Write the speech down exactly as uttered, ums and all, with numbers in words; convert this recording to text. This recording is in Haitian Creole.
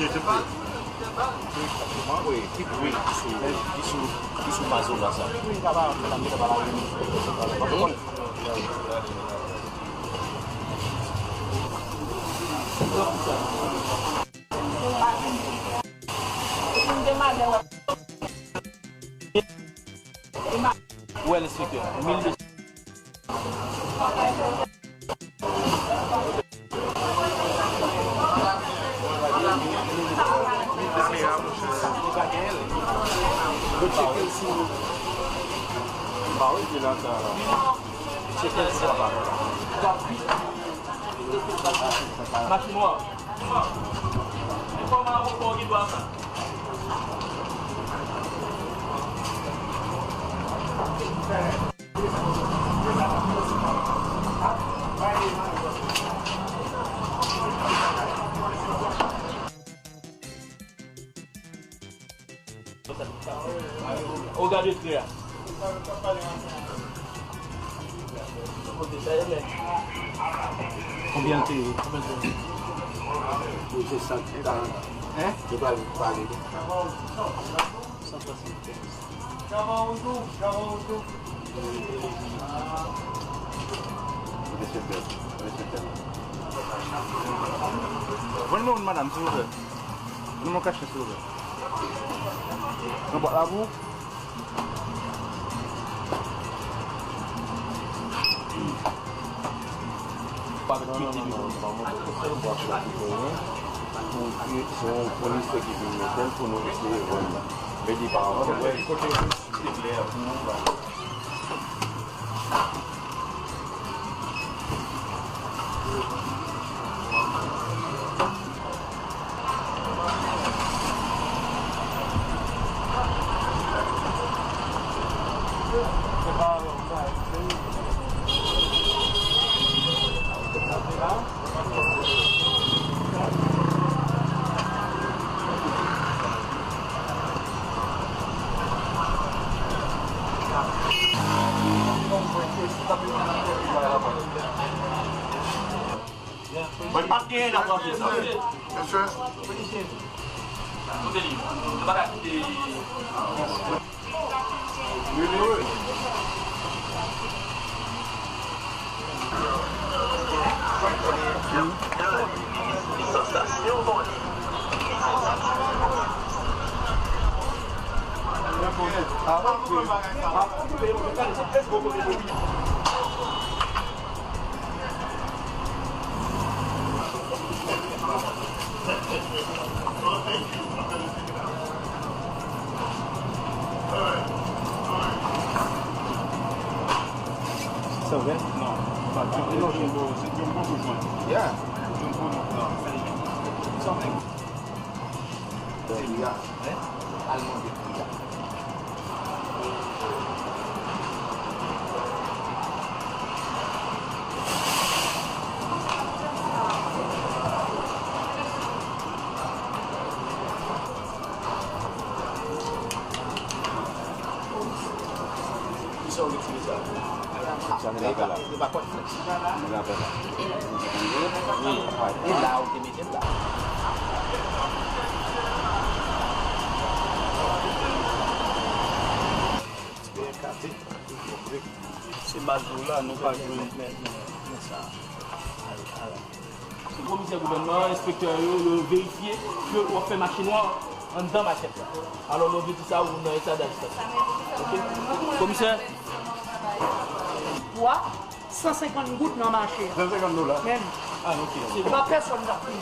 Wi, ki bri ki sou, ki sou, ki sou mazola sa? Wè, enspektè, mil de Machin nwa. Kòman avokò w gen dwa sa? Ou gade trè a. Konbyen l te ye? Konbyen l te ye? Pou se san, san. Hein? Yo pral pale. San swasannkenz. Vann mwen youn, madanm, silvouplè. Vann mwen yon kachè, silvouplè. Yon bwat la pou ou? Pou, pou, pou yon fonisè ki vin mete l pou nou eseye vann li. Men li pa antre. Mwen pa t genyen nan pran sa. Mesye. Kote li? Nou pa ka kite. Sa vre? Non. Pa Jumbo, se Jumbo pou jwenn. Yeah. Jumbo, non. Something. Priya. Hein? Al mande Priya. Kisa w retire sa? Sa nou ka fè la? Nou ka fè la. Wi. E la ou te mete l la. Se baz nou la, nou pa jwenn men, men, men sa. Komisè gouvènman an, enspektè yo, yo verifye ke w ap fè mache nwa anndan makèt la. Alò, lè w vin di sa, ou nan eta daristasyon. Oke? Komisè? Twa san senkant goud nan mache a. San senkant dola. Men. Ah, oke. Se pa pèsonn k ap fini.